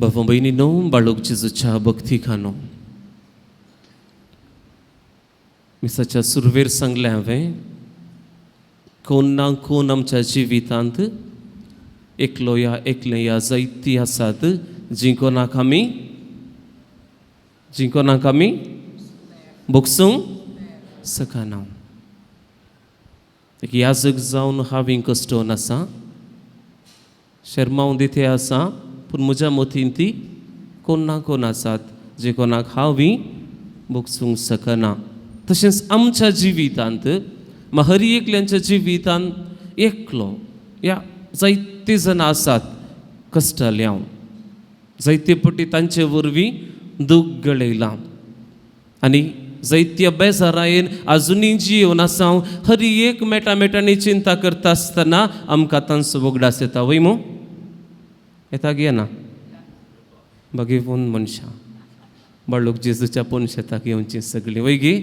बाबा भयणीनो, बाळूक जेजूच्या भक्तिकानो, मिसाच्या सुरवेर सांगलें हांवें, कोण ना कोण आमच्या जिवितांत एकलो या एकलें या जायती आसात जी कोणाक आमी भोगसूंक शकना. एक याजक जावन हांवें कश्टोवन आसा, शर्मावन दिते आसा, पूण म्हज्या मतीन ती कोण ना कोण आसात जे कोणाक हांव भोगसूंक शकना. तशेंच आमच्या जिवितांत हर एकल्यांच्या जिवितांत एकलो या जायते जाणां आसात कश्टाले हांव, जायते पटी तांचे वरवीं दूख गळयलां आनी जायत्या बेजारायेन आजुनूय जियेवन आसा हांव. हर एक मेटा मेटांनी चिंता करता आसतना आमकां तांचो उगडास येता वय मू? येता गे ना? भगेवन मनशां बाळूक जेजूच्या पोनशेताक येवचीं सगळीं वय गी?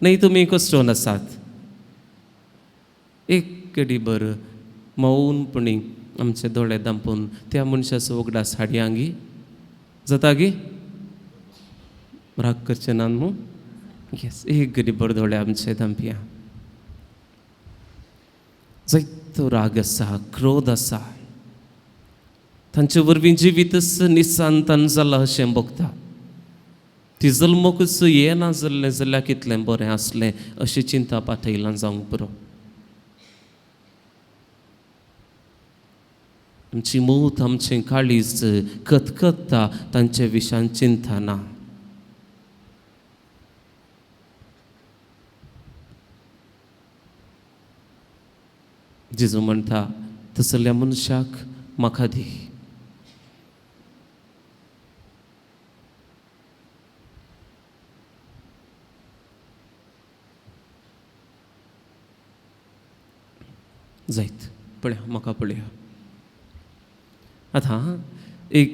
न्हय, तुमी कश्टोवन आसात. एक कडी बर मौनपणी आमचे दोळे दांपून त्या मनशाचो उगडास हाडया गी? जाता गी? राग करचे ना मू? येस, एक गडी बर दोळे आमचे दांपया. जायतो राग आसा, क्रोध आसा, तांचे वरवीं जिवीतच निसांतान जालां अशें भोगता. ती जल्मकूच येना जाल्लें जाल्यार कितलें बरें आसलें अशी चिंता पातयलां जावंक पुरो. आमची मूत आमचें काळीज कतकत्ता तांचे विशान चिंतना. जेजू म्हणटा तसल्या मनशाक म्हाका दी. जायत पळया, म्हाका पळया. आतां एक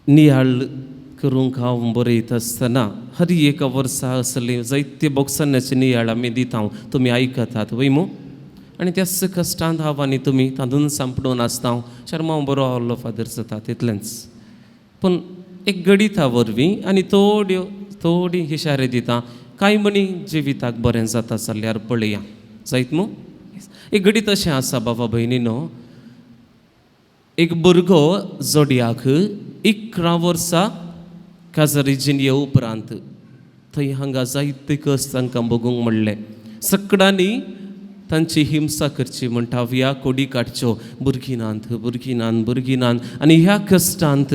नियाळ करूंक हांव बरयता आसतना हर एका वर्सा असले जायते बोक्सांचे नियाळ आमी दिता, तुमी आयकतात वय मू? आनी त्याच कश्टांत हांव आनी तुमी तातूंत सांपडून आसता. शर्मा बरो आहलो फादर जाता तितलेंच, पूण एक गणिता वरवीं आनी थोड्यो थोडी इशारे दिता कांय म्हणी जिविताक बरें जाता जाल्यार पळया. जायत मू? एक गणीत अशें आसा बाबा भयणीनो, एक भुरगो जोडयाक 11 वर्सां काजारी जिणये उपरांत थंय हांगा जायते कश्ट तांकां भोगूंक म्हणलें. सकडांनी तांची हिंसा करची म्हणटा, ह्या कोडी काडच्यो, भुरगीं नात भुरगीं नात भुरगीं नात. आनी ह्या कश्टांत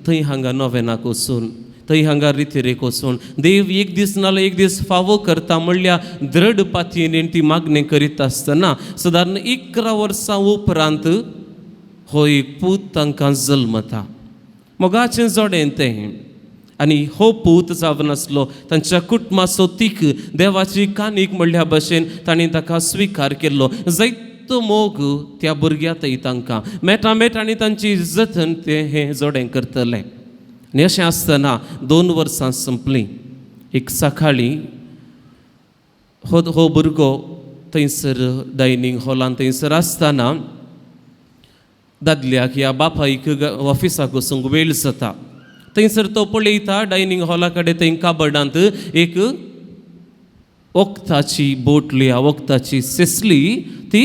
थंय हांगा नोवेनाक वचून, थंय हांगा रितिरेक वचून देव एक दीस नाल्यार एक दीस फावो करता म्हणल्यार दृढ पातयेन ती मागणी करीत आसतना सदारण 11 वर्सां उपरांत हो एक पूत तांकां जल्मता. मोगाचें जोडें तें. आनी हो पूत जावन आसलो तांच्या कुटुंबाचो तीक, देवाची कानीक म्हणल्या भशेन तांणी ताका स्विकार केल्लो. जायतो मोग त्या भुरग्या थंय तांकां मेटा मेट आनी तांची जतन तें हें जोडें करतलें. आनी अशें आसतना 2 वर्सां संपलीं. एक सकाळीं हो भुरगो थंयसर डायनींग हॉलान थंयसर आसतना दादल्याक ह्या बापायक ऑफिसाक वचूंक वेळ जाता. थंयसर तो पळयता डायनींग हॉला कडेन थंय काबर्डांत एक वखदाची बोटली, वखदाची सेसली ती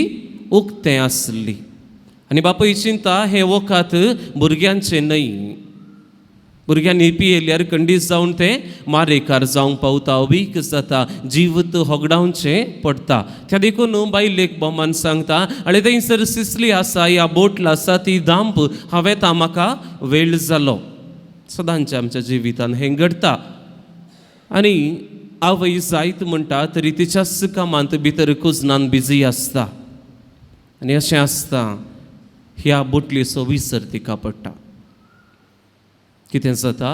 उक्तें आसली. आनी बापूय चिंता हें वखद भुरग्यांचें न्हय, भुरग्यांनी पियेल्यार खंडीत जावन तें मारेकार जावंक पावता, वीक जाता, जीव होगडावचें पडटा. त्या देखून बायलेक बोमान सांगता आनी थंयसर सिसली आसा ह्या बोटल आसा ती दांप, हांवें ता म्हाका वेळ जालो. सदांच्या आमच्या जिवितान हें घडटा. आनी आवय जायत म्हणटा तरी तिच्याच कामांत भितर कुजनान बिजी आसता. आनी अशें आसता ह्या बोटलीचो विसर तिका पडटा. कितें जाता,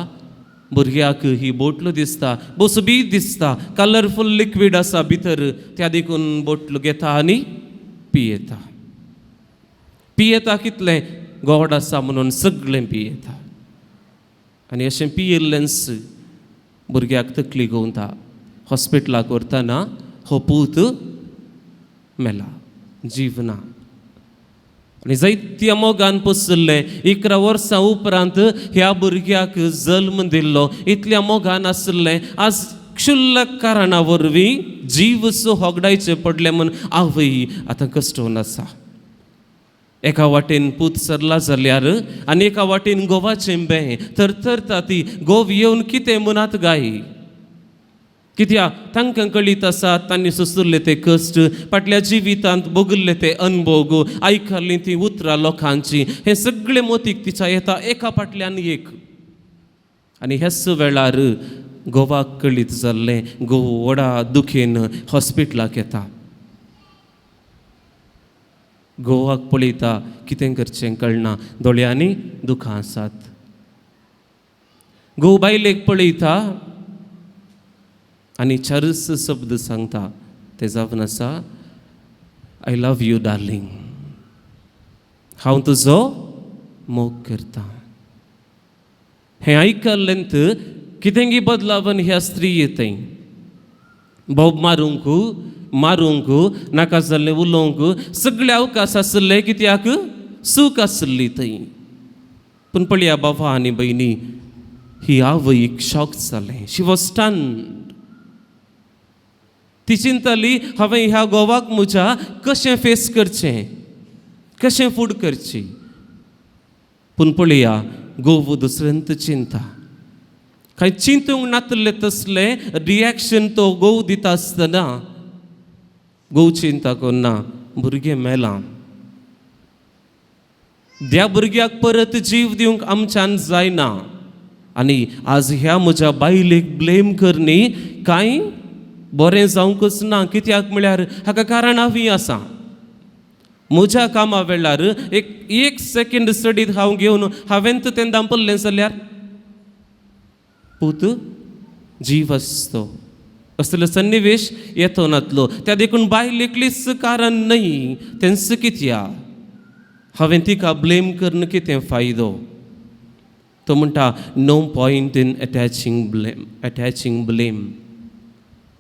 भुरग्याक ही बोटलो दिसता, बोसबी दिसता, कलरफूल लिक्वीड आसा भितर, त्या देखून बोटलो घेता आनी पियेता. पियेता कितलें गोड आसा म्हणून सगळें पियेता. आनी अशें पियेल्लेंच भुरग्याक तकली घुंवता. हॉस्पिटलाक व्हरतना हो पूत मेला, जीव ना. आनी जायत्या मोगान पोसलें. 11 वर्सां उपरांत ह्या भुरग्याक जल्म दिल्लो, इतल्या मोगान आसलें. आज क्षुल्लक कारणा वरवीं जीव सो होगडायचे पडले म्हूण आवय आतां कश्टोवन आसा. एका वाटेन पूत सरला जाल्यार आनी एका वाटेन गोवाचें बें थरथरता ती. गोव येवन कितें म्हणात गाय, कित्याक तांकां कळीत आसा तांणी सोंसुल्ले ते कश्ट, फाटल्या जिवितांत भोगल्ले ते अनभोग, आयकल्लीं तीं उतरां लोकांचीं, हें सगळें मोतीक तिच्या येता एका फाटल्यान एक. आनी ह्याच वेळार गोवाक कळीत जाल्लें, गोव व्हडा दुखेन हॉस्पिटलाक येता. गोवाक पळयता, कितें करचें कळना, दोळ्यांनी दुखां आसात. गोव बायलेक पळयता आनी चारच शब्द सांगता, ते जावन आसा, I love you darling, हांव तुजो मोग करतां. हें आयकल्लेंत कितेंगी बदलावन ह्या स्त्री थंय बोब मारूंक मारूंक नाका जाल्लें उलोवंक सगळे अवकाश आसले, कित्याक सूख आसली थंय. पूण पळया बाबा आनी भयणी, ही आवयक शॉक जालें. She was stunned. ती चिंतली, हांवें ह्या गोवाक म्हज्या कशें फेस करचें, कशें फूड करची. पूण पळया गोव दुसऱ्यांत चिंता, कांय चिंतूंक नातलें तसलें रिएक्शन तो गोव दिता आसतना गोव चिंता करना, भुरगें मेलां, त्या भुरग्याक परत जीव दिवंक आमच्यान जायना. आनी आज ह्या म्हज्या बायलेक ब्लेम करनी कांय बरें जावंकच ना, कित्याक म्हळ्यार हाका कारण हांव आसा. म्हज्या कामा वेळार एक एक सेकेंड स्टडीत हांव घेवन हांवें तें दांपल्लें जाल्यार पूत जीव आसतो, असलो सन्निवेश येतो नातलो. त्या देखून बायल एकलीच कारण न्हय, तेंच कित्या हांवें तिका ब्लेम करून कितें फायदो. तो म्हणटा, no point in attaching blame, attaching blame.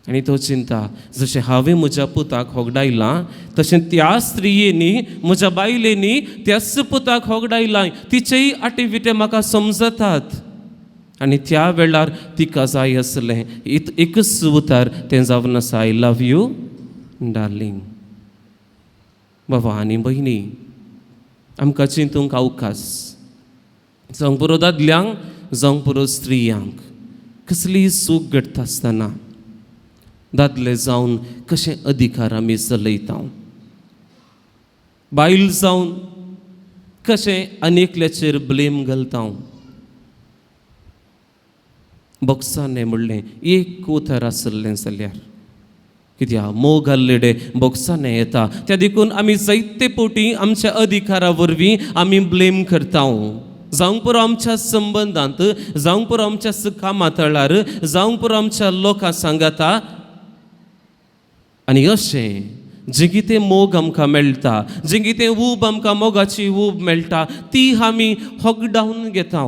आनी तो चिंता, जशें हांवें म्हज्या पुताक होगडायलां तशें त्या स्त्रियेनी, म्हज्या बायलेनी त्याच पुताक होगडायलां. तिचेय आटेविटे म्हाका समजतात. आनी त्या वेळार तिका जाय आसलें एकच उतर, तें जावन आसा, I love you darling. बाबा आनी भयणी, आमकां चिंतूंक अवकाश, जावंक पुरो दादल्यांक, जावंक पुरो स्त्रियांक. कसलीय चूक घडटा आसतना दादले जावन कशें अधिकार आमी चलयता, बायल जावन कशें आनी एकल्याचेर ब्लेम घालता. बोक्साने म्हणलें एक उतर आसलें जाल्यार, कित्याक मोग घाल्लेडे बोक्साने येता. त्या देखून आमी जायते पोटी आमच्या अधिकारा वरवीं आमी ब्लेम करता, जावंक पुरो आमच्या संबंदांत, जावंक पुरो आमच्या कामा तळार, जावंक पुरो आमच्या लोकां सांगाता. आनी अशें जें कितें मोग आमकां मेळटा, जें कितें ऊब आमकां मोगाची ऊब मेळटा, ती आमी होगडावन घेता.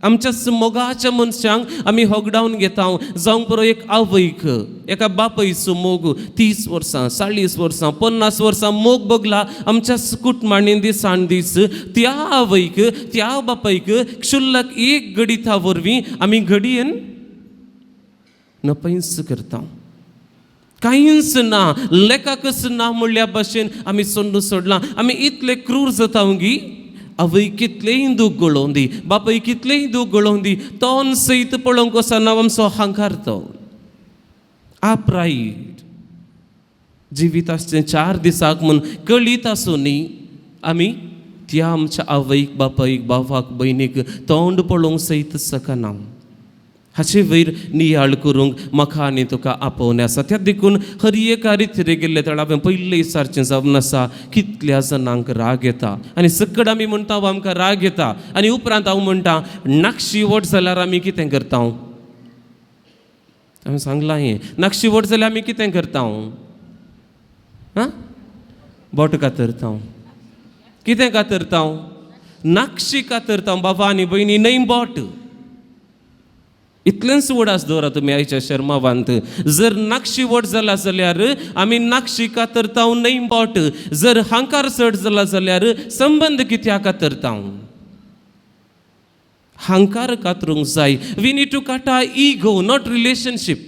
आमच्या मोगाच्या मनशांक आमी होगडावन घेता. जावंक पुरो एक आवयक, एका बापयचो मोग 30 वर्सां, 40 वर्सां, 50 वर्सां मोग बगला आमच्या कुटुंबांनी दिसान दीस, त्या आवयक त्या बापायक क्षुल्लक एक घडिता वरवीं आमी घडयेन नपयंच करता. कांयच ना, लेखाकच ना म्हणल्या भाशेन आमी सोंडू सोडलां. आमी इतले क्रूर जाता गी, आवय कितलेंय दूख गळोवन दी, बापूय कितलेंय दूख गळोवन दी, तोंड सयत पळोवंक वचना आमचो अहंकार, तो आपरायट जिवीत आसचें 4 दिसाक म्हूण कळीत आसूं न्ही, आमी त्या आमच्या आवयक, बापायक, भावाक, भयणीक तोंड पळोवंक सयत शकना. हाचे वयर नियाळ करूंक म्हाका आनी तुका आपोवणें आसा. त्या देखून हर एका रितीर गेल्ले तळ हांवें पयले सारचें जावन आसा, कितल्या जाणांक राग येता आनी सकड आमी म्हणटा आमकां राग येता. आनी उपरांत हांव म्हणटा, नाक्षी वट जाल्यार आमी कितें करता? हांवें सांगलां हें, नाक्षी वट जाल्यार आमी कितें करता? आं, बोट कातरता. कितें कातरता? नाक्षी कातरता. बाबा आनी भयणी, न्हय बोट. इतलेंच उडास दवरा तुमी आयच्या शर्मावांत. जर नाक्षी व्हड जाला जाल्यार आमी नाक्षी कातरताव न्हय बोट. जर हांकार चड जाला जाल्यार संबंद कित्याक कातरताव? हांकार कातरूंक जाय. We need to cut our ego, not relationship.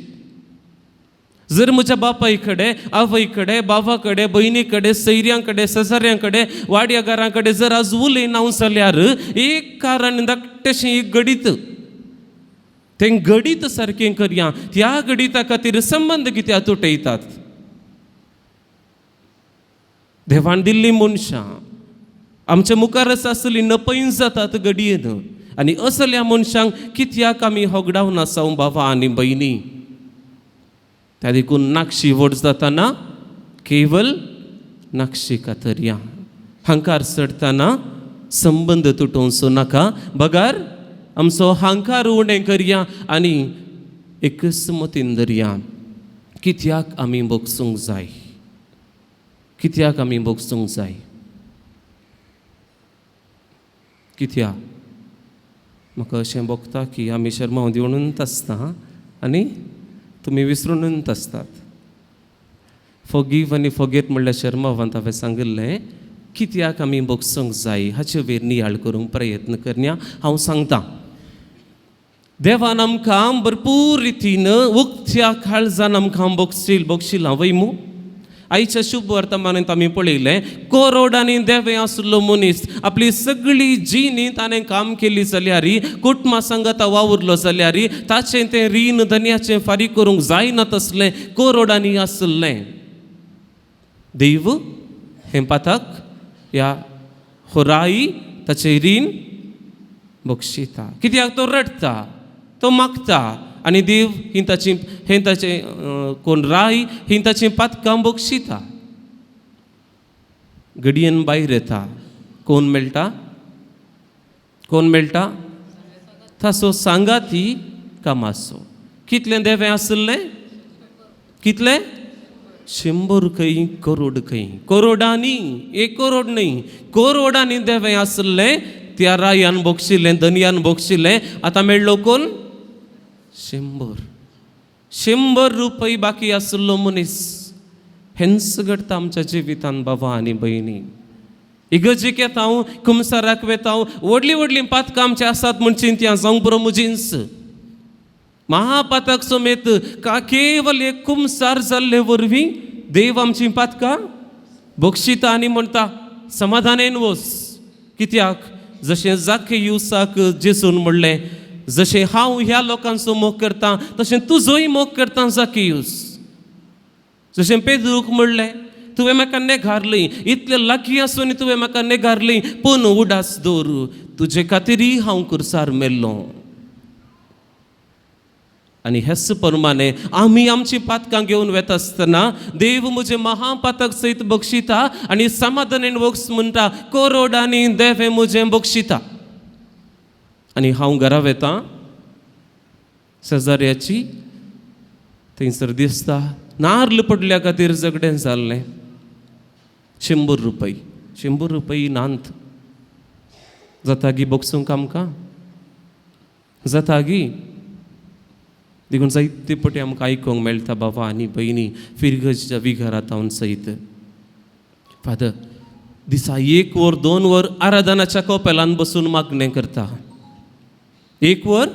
जर म्हज्या बापाय कडेन, आवय कडेन, बाबा कडेन, भयणी कडेन, सैऱ्यां कडेन, शेजाऱ्यां कडेन, वाड्या घरां कडेन जर आज उलयना जाल्यार एक कारण धाकटेशें एक घडीत, तें घडीत सारकें करया. त्या घडिता खातीर संबंद कित्याक तुटयतात? देवान दिल्ली मनशां आमच्या मुखारच आसली नपयन जातात घडयेन. आनी असल्या मनशांक कित्याक आमी होगडावन आसा बाबा आनी भयणी? त्या देखून नाक्षी व्हड जाताना केवल नाक्षी कातरया. हांकार चडताना संबंद तुटोवचो नाका, बगार आमचो हांकार उणें करया आनी एकच मतीन धरया, कित्याक आमी भोगसूंक जाय, कित्याक आमी भोगसूंक जाय, कित्याक? म्हाका अशें भोगता की आमी शर्माव दिवनूच आसता आनी तुमी विसरूनच आसतात. फॉरगीव आनी फॉरगेट म्हणल्यार शर्मावांत हांवें सांगिल्लें कित्याक आमी भोगसूंक जाय हाचे वयर नियाळ करूंक प्रयत्न करया. हांव सांगता, देवान आमकां भरपूर रितीन उक्त्या काळजान आमकां भोगशील भोगशिलां वय मू. आयच्या शुभ वर्तमानांत आमी पळयलें, करोडांनी देवे आसलो मनीस आपली सगळी जिणी ताणें काम केली जाल्यार, कुटुंबा सांगाता वावुरलो जाल्यार ताचें तें रीण धन्याचें फारीक करूंक जायना तसलें करोडांनी आसलें. देव हें पातक ह्या होराई ताचें रीण बक्षिता. कित्याक? तो रडटा, तो मागता आनी देव ही ताची हें ताचें कोण राय ही ताचीं पातकां बक्षिता. घडयेन भायर येता, कोण मेळटा? कोण मेळटा? ताचो सांगाती कामाचो. कितलें देवें आसलें? कितलें? 100 खंय, करोड खंय, करोडांनी, 1 करोड न्हय, करोडांनी देवें आसलें. त्या रायान बक्षिल्लें, धनयान बक्षिल्लें. आतां मेळ्ळो कोण? 100. 100 रुपये बाकी आसलो मनीस. हेंच घडटा आमच्या जिवितान बाबा आनी भयणी. इगर्जेक येता हांव, कुमसाराक वेता हांव, व्हडलीं व्हडलीं पातकां आमचीं आसात म्हण चिंतया जावंक पुरो म्हजींच. महापातक समेत का केवल एक कुमसार जाल्ले वरवीं देव आमचीं पातकां बक्षिता आनी म्हणटा समाधानेन वच. कित्याक? जशें जाकेयुसाक जेसून म्हणलें, जशें हांव ह्या लोकांचो मोग करतां तशें तुजोय मोग करतां जाकेयुस. जशें पेद्रूक म्हणलें, तुवें म्हाका नेगारली, इतले लागीं आसून तुवें म्हाका नेगारली, पूण उडास दवर, तुजे खातीरय हांव कुर्सार मेल्लो. आनी हेच प्रमाणे आमी आमचीं पातकां घेवन वेता आसतना देव म्हजें महापातक सयत बक्षिता आनी समाधानेन वक्स म्हणटा, करोडांनी देवे म्हजें बक्षिता. आनी हांव घरा वेता, शेजाऱ्याची थंयसर दिसता नार्ल पडल्या खातीर झगडें जाल्लें. 100 रुपये, 100 रुपये नांत जाता गी बक्षूंक आमकां? जाता गी? देखून जायते पटी आमकां आयकूंक मेळटा बाबा आनी भयणी फिरगजच्या विघरांत हांव सयत. फादर दिसा 1 वर 2 वर आराधनाच्या कोपेलान बसून मागणें करता. 1 वर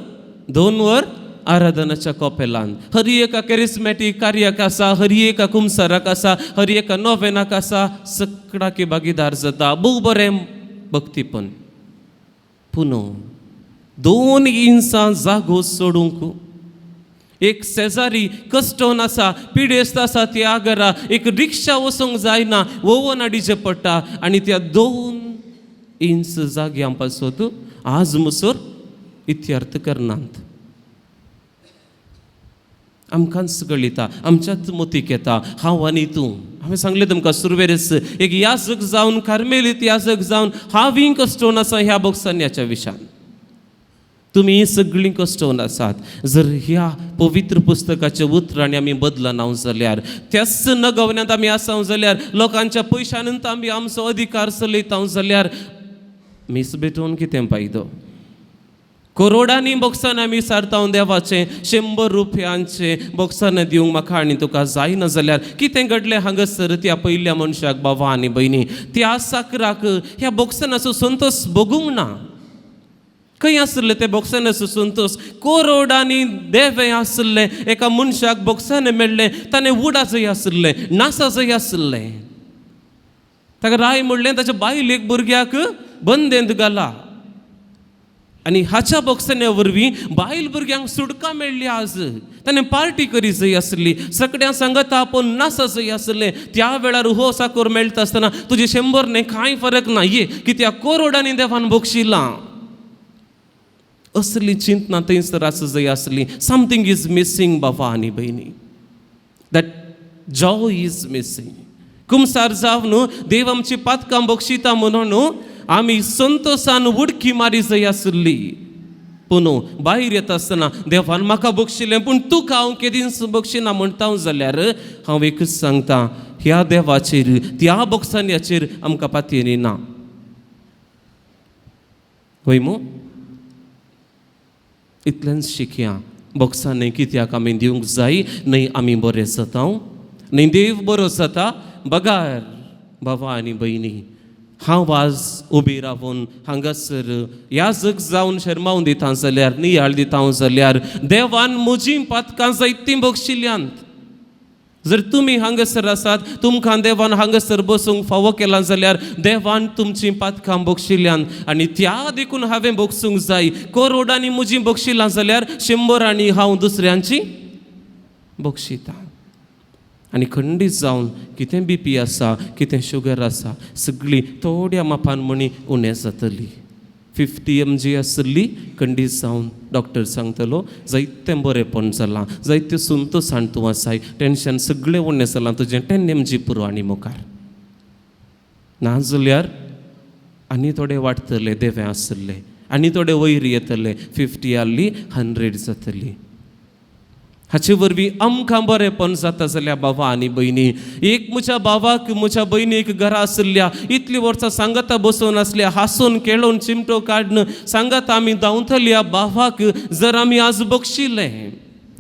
2 वर आराधनाच्या कोपेलान. हर एका कॅरिस्मॅटीक कार्याक आसा, हर एका कुमसाराक आसा, हर एका नोवेनाक आसा, सगळ्याक भागीदार जाता. भोव बरें भक्तीपण. पूण 2 इंचां जागो सोडूंक एक शेजारी कश्टोन आसा, पिडेस्त आसा, त्या घरा एक रिक्षा वचूंक जायना, वोवन हाडचें पडटा आनी त्या 2 इंच जाग्यां पासत आज मुसर इत्यर्थ करनात. आमकांच कळिता, आमच्याच मतीक येता हांव आनी तूं. हांवें सांगलें तुमकां सुरवेरच, एक याजक जावन, कार्मेलीत याजक जावन हांवूय कश्टोन आसा ह्या बोगसान्याच्या विशयान. तुमी सगळीं कश्टोवन आसात. जर ह्या पवित्र पुस्तकाच्या उतरांनी आमी बदलना जाल्यार, त्याच नगवण्यांत आमी आसा जाल्यार, लोकांच्या पयशानूच आमी आमचो अधिकार चलयता जाल्यार मीस भेटोवन कितें फायदो? करोडांनी बोक्सां आमी सारता देवाचें, 100 रुपयांचे बोक्सां दिवंक म्हाका आनी तुका जायना जाल्यार कितें घडलें हांगासर त्या पयल्या मनशाक बाबा आनी भयणी? त्या साकराक ह्या बोक्सानाचो संतोश भोगूंक ना. खंय आसले ते बोक्सानाचो संतोश? करोडांनी देवे आसले, एका मनशाक बोक्साने मेळ्ळें, ताणें उडा जंय आसलें, नासा जंय आसलें. ताका राय म्हणलें ताच्या बायलेक भुरग्याक बंदेंत घाला आनी हाच्या बोक्सान्या वरवीं बायल भुरग्यांक सुटका मेळ्ळी. आज ताणें पार्टी करी जाय आसली, सगळ्यां सांगता आपूण नासा जाय आसलें. त्या वेळार हो साकोर मेळटा आसतना तुजे 100 न्ही कांय फरक ना, ये कित्याक करोडांनी देवान बक्षिलां. असली चिंतना थंयसर आसा जाय आसली. समथींग is missing बाबा आनी भयणी, that Joy is missing. कुमसार जावन न्हू देव आमची पातकां बक्षिता म्हणून न्हू आमी संतोशान उडकी मारी जाय आसली. पूण भायर येता आसतना देवान म्हाका बक्षिलें पूण तुका हांव केदींच बक्षिना म्हणटा जाल्यार हांव एकूच सांगता, ह्या देवाचेर त्या बक्षान्याचेर आमकां पातयेनी ना. हय मू? इतलेंच शिकया, बोक्सांनी कित्याक आमी दिवंक जाय न्हय आमी बरें जाता न्हय देव बरो जाता. बगार बाबा आनी भयणी, हांव आज उबी रावून हांगासर ह्या जग जावन शर्मावन दिता जाल्यार, नियाळ दिता जाल्यार देवान म्हजीं पातकां जायतीं बक्षिल्यांत. जर तुमी हांगासर आसात, तुमकां देवान हांगासर बसूंक फावो केलां जाल्यार देवान तुमचीं पातकां बक्षिल्यांत आनी त्या देखून हांवें बक्षूंक जाय. करोडांनी म्हजीं बक्षिलां जाल्यार 100 हांव दुसऱ्यांची बक्षिता. आनी खंडीत जावन कितें बीपी आसा, कितें शुगर आसा, सगळी थोड्या मापान म्हणी उणें जातली. 50 mg आसली खंडीत जावन डॉक्टर सांगतलो जायतें बरेंपण जालां, जायतें संतोशान तूं आसाय, टेंशन सगळें उणें जालां तुजें, 10 mg पुरो आनी मुखार. नाजाल्यार आनी थोडे वाडटले, देवें आसले आनी थोडे वयर येतले, 50 आहली 100 जातली. हाचे वरवीं आमकां बरेंपण जाता जाल्यार बाबा आनी भयणी, एक म्हज्या बाबाक म्हज्या भयणीक घरा आसल्या इतलीं वर्सां सांगता बसून आसल्या, हांसून खेळून चिमटो काडून सांगता आमी धांवतल्या बाबाक जर आमी आज बक्षिलें,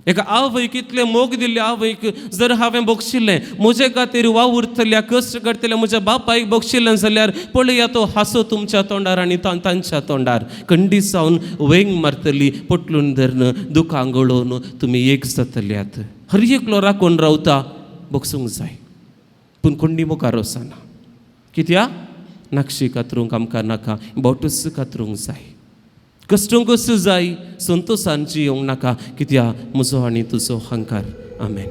एका आवयक इतलें मोग दिल्ले आवयक जर हांवें बक्षिलें, म्हजे खातीर वावुरतल्या कश्ट करतल्या म्हज्या बापायक बक्षिलें जाल्यार पळया तो हांसो तुमच्या तोंडार आनी तांच्या तोंडार. खंडीत जावन वेंग मारतली, पोटलून धरून दुकां गळोवन तुमी एक जातल्यात. हर एकलो राखून रावता, बक्षूंक जाय पूण कोंडी मुखार वचना. कित्याक नाक्षी कातरूंक आमकां नाका, बोटूच कातरूंक जाय, कश्टूंकच जाय, संतोशान जियोंक नाका, कित्याक म्हजो आनी तुजो हंकार. आमेन.